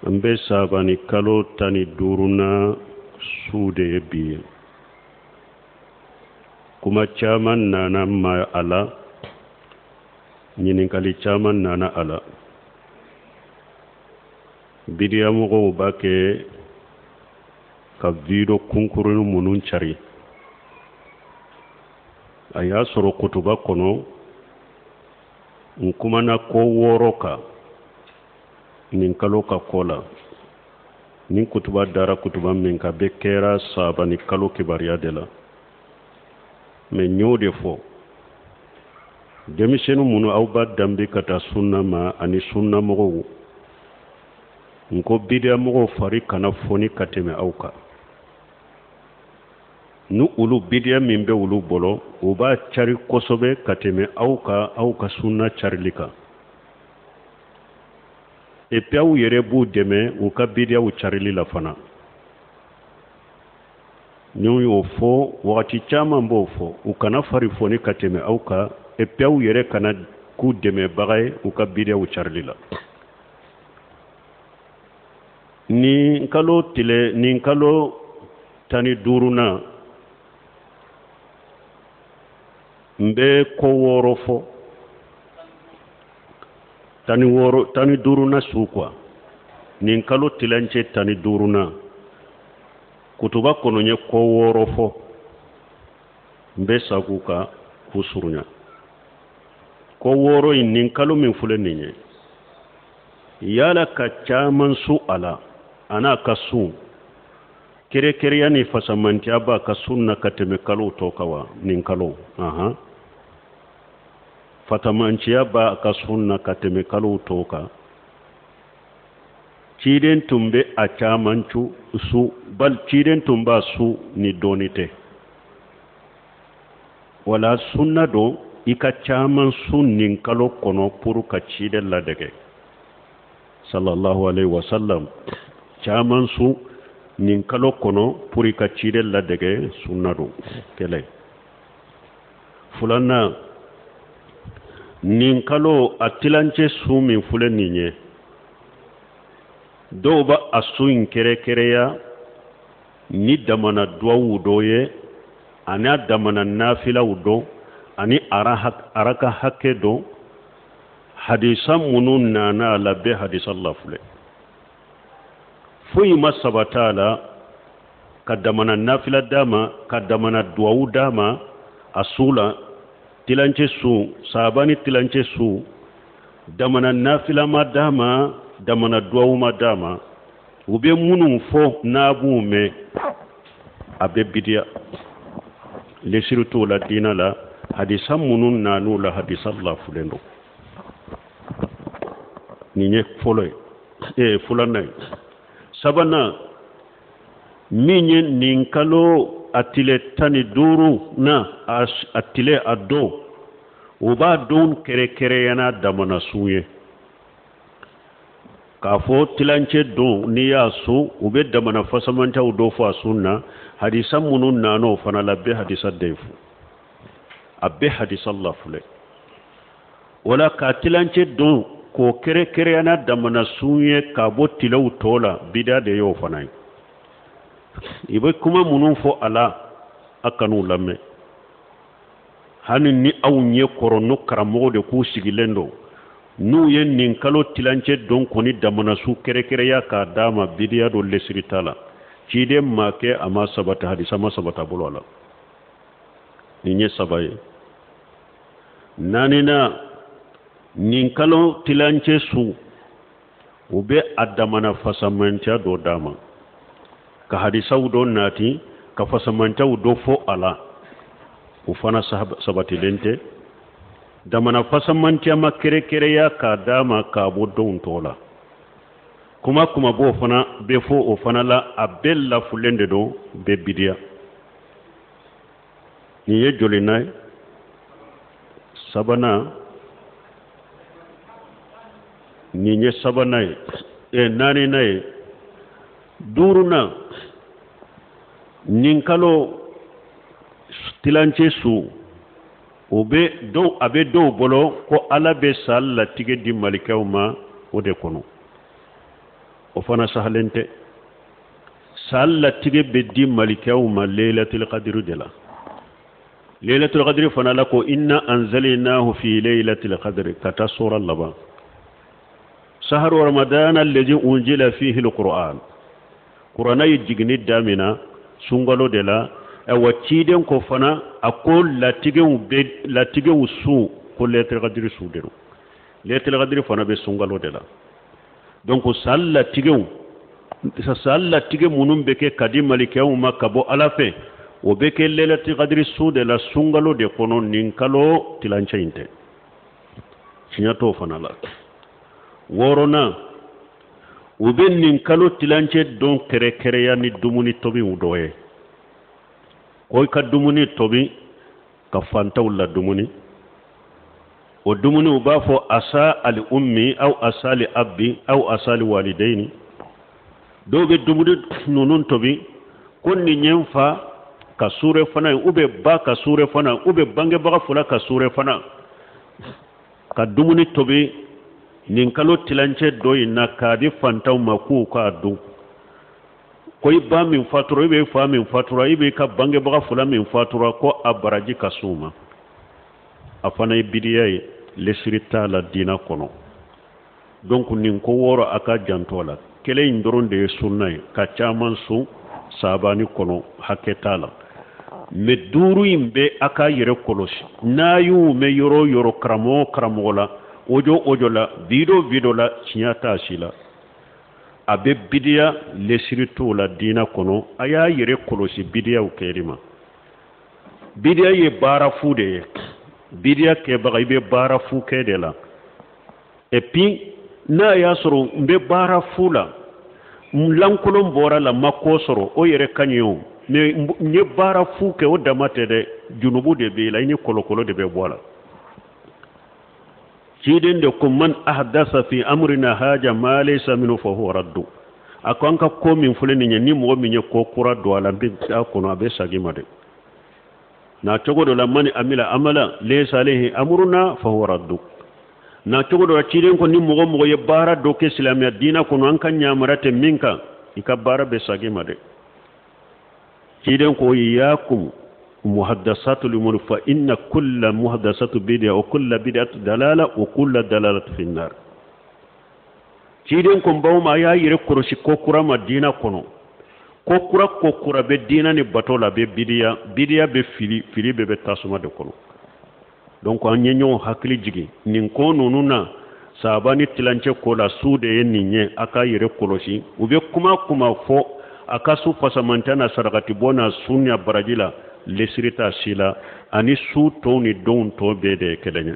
An bɛ sabani kalo 15nan su de ye bi ye. Kuma caman nana ma a la, ɲininkali caman nana a la. Bidiyamɔgɔw b'a kɛ ka video kunkuruni minnu cari, a y'a sɔrɔ kutuba kɔnɔ n kumana ko wɔɔrɔ kan nin kalo ka ko la. Nin kutuba dara kutuba min kan bɛ kɛra sabani kalo kibaruya de la. Mɛ n y'o de fɔ, denmisɛnnin minnu aw b'a danbe ka taa sunna ma ani sunnamɔgɔw, n ko bidiyamɔgɔw fari kana foni ka tɛmɛ aw kan. Ni olu bidiya min bɛ olu bolo, u b'a cari kosɛbɛ ka tɛmɛ aw kan, aw ka sunna carili kan. Et puis aw yɛrɛ b'u dɛmɛ u ka bidiyaw carili la fana. N y'o fɔ wagati caman, b'o fɔ, u kana fari foni ka tɛmɛ aw kan, et puis aw yɛrɛ kana k'u dɛmɛbaga ye u ka bidiyaw carili la. Nin kalo tile, nin kalo 15nan, n bɛ ko wɔɔrɔ fɔ. 16, 15nan su quoi, nin kalo tilancɛ 15nan, kutuba kɔnɔ n ye ko wɔɔrɔ fɔ. N bɛ sago ka k'u surunya. Ko wɔɔrɔ in, nin kalo min filɛ nin ye, yala ka caman sun a la, a n'a ka sun kɛrɛkɛrɛya ni fasamantiya b'a ka sun na ka tɛmɛ kalo tɔ kan wa? Nin kalo, ahan, fasamanciya b'a ka sun na ka tɛmɛ kalo tɔ kan. Ciden tun bɛ a caman cu su, bal ciden tun b'a su ni dɔɔni tɛ. Wala sunna don i ka caman sun nin kalo kɔnɔ pour ka ciden ladege sallallahu alaihi wasallam. Caman sun nin kalo kɔnɔ pour i ka ciden ladege, sunna don. Kelen filanan, nin kalo a tilancɛ sun min filɛ nin ye, dɔw b'a a sun in kɛrɛkɛrɛya ni damana duwawu dɔ ye, ani a damana nafilaw dɔ, ani araka hakɛ dɔ. Hadisa minnu nana a la, bɛɛ hadisa lafulɛ, foyi ma sabata a la ka damana nafila d'a ma, ka damana duwawu d'a ma a su la. Tilancɛ sun, sabani tilancɛ su, damana nafila ma d'a ma, damana duwawu ma d'a ma. U bɛ minnu fɔ n'a b'u mɛn, a bɛ bidiya, lesiri t'o la diinɛ la. Hadisa minnu nan'u la, hadisa lafulen don. Nin ye fɔlɔ ye, filanan ye. Sabanan min ye, nin kalo a tile 15 na, a tile a don, u b'a don kɛrɛkɛrɛya n'a damana sun ye, k'a fɔ tilancɛ don n'i y'a sun, u bɛ damana fasamancaw dɔ fɔ a sun na. Hadisa minnu nana o fana la, bɛɛ hadisa dayifu, a bɛɛ hadisa lafulɛ. Wala ka tilancɛ don k'o kɛrɛkɛrɛya n'a damana sun ye k'a bɔ tilew tɔ la, bida de y'o fana ye. I bɛ kuma minnu fɔ a la, a kan'u lamɛn. Hali ni aw ɲɛ kɔrɔ n'o karamɔgɔ de k'u sigilen don, n'u ye nin kalo tilancɛ don kɔni damana su kɛrɛkɛrɛya k'a d'a ma, bidiya don, lesiri t'a la. Ciden ma kɛ, a ma sabata, hadisa ma sabata bolo a la. Nin ye saba ye. Naaninan, nin kalo tilancɛ su, u bɛ a damana fasamanca dɔ d'a ma, ka hadisaw dɔ nati, ka fasamancaw dɔ fɔ a la, o fana sabatilen tɛ. Damana fasamanca ma kɛrɛkɛrɛya k'a d'a ma k'a bɔ donw tɔ la. Kuma kuma b'o fana bɛ fɔ o fana la, a bɛɛ lafulen de don, bɛɛ bidiya. Nin ye jolina ye? Sabanan, nin ye sabanan ye, naaninan ye. Duurunan, nin kalo tilancɛ su, o bɛ dɔw, a bɛ dɔw bolo ko Ala bɛ san latigɛ di malikɛw ma o de kɔnɔ. O fana sahalen tɛ. San latigɛ bɛ di malikɛw ma lelatil kadiri de la. Lelatil kadiri fana la ko inna anzalnahu fi lailatil qadri, ka taa sura laban. Sahru ramadan alladhi unzila fihi alquran, kurana ye jiginni damina sunkalo de la. Awa, ciden ko fana a ko latigɛw bɛ latigɛw su ko lailatul qadri su de don. Lailatul qadri fana bɛ sunkalo de la. Donc san latigɛw, san latigɛ minnu bɛ kɛ ka di malikɛw ma ka bɔ Ala fɛ, o bɛ kɛ lailatul qadri su de la, sunkalo de kɔnɔ. Nin kalo tilancɛ in tɛ, tiɲɛ t'o fana la. Wɔɔrɔnan, u bɛ nin kalo tilancɛ don kɛrɛkɛrɛya ni dumuni tobiw dɔ ye, ko i ka dumuni tobi ka fantaw la dumuni. O dumuni, u b'a fɔ asa ali ummi aw asa li abbi aw asa li walidaini. Dɔw bɛ dumuni ninnu tobi ko nin ye n fa ka surafana ye, ou bien ba ka surafana, ou bien bangebaga fila ka surafana, ka dumuni tobi nin kalo tilancɛ dɔ in na k'a di fantanw ma k'u k'a dun, ko i ba min fatura, i bɛ fa min fatura, i b'i ka bangebaga fila min fatura, ko a baraji ka s'u ma. A fana ye bidiya ye, lesiri t'a la diina kɔnɔ. Donc nin ko wɔɔrɔ, a ka janto la. Kelen in dɔrɔn de ye sunna ye ka caman sun sabani kɔnɔ, hakɛ t'a la. Mais duuru in bɛ, a k'a yɛrɛ kɔlɔsi. N'a y'u mɛn yɔrɔ o yɔrɔ, karamɔgɔ o karamɔgɔ la, audio audio la, vidéo vidéo la, tiɲɛ t'a si la, a bɛ bidiya, lesiri t'o la diina kɔnɔ. A y'a yɛrɛ kɔlɔsi bidiyaw kɛli ma. Bidiya ye baara fu de ye. Bidiya kɛbaga, i bɛ baara fu kɛ de la. Et puis n'a y'a sɔrɔ n bɛ baara fu la, n lankolon bɔra la, ma ko sɔrɔ, o yɛrɛ ka ɲi o. Mais n ye baara fu kɛ, o dama tɛ dɛ, junubu de b'i la, i ni kɔlɔkɔlɔ de bɛ bɔ a la. Ciden de ko man ahdasa fi amrina haja ma laysa minhu fa huwa raddu. A ko an ka ko min filɛ nin ye, ni mɔgɔ min ye ko kura don a la, n bɛ a kɔnɔ, a bɛ sagi ma dɛ. Na cogo dɔ la, man amila amala laysa alayhi amruna fa huwa raddu. Na cogo dɔ la, ciden ko ni mɔgɔ mɔgɔ ye baara dɔ kɛ silamɛya diinɛ kɔnɔ, an ka ɲamara tɛ min kan, i ka baara bɛ sagi ma dɛ. Ciden ko iyakum muhaddasatul umur fa inna kulla muhaddasatu bid'a wa kulla bid'atu dalala wa kulla dalalatu fi nar. Ciden ko n baw ma, a y'a yɛrɛ kɔlɔsi ko kura ma diinɛ kɔnɔ. Ko kura, ko kura bɛ diinɛ ni bato la, bɛ bidiya, bidiya bɛ fili, fili bɛɛ bɛ tasuma de kɔnɔ. Donc an ye ɲɔgɔn hakili jigin nin ko ninnu na. Sabani tilancɛ ko la, su de ye nin ye, a k'a yɛrɛ kɔlɔsi. U bɛ kuma kuma fɔ a ka su fasamantɛ na sarakati bɔ na sun ya baraji la, lesiri t'a si la, ani su tɔw ni donw tɔ bɛɛ de ye kelen ye.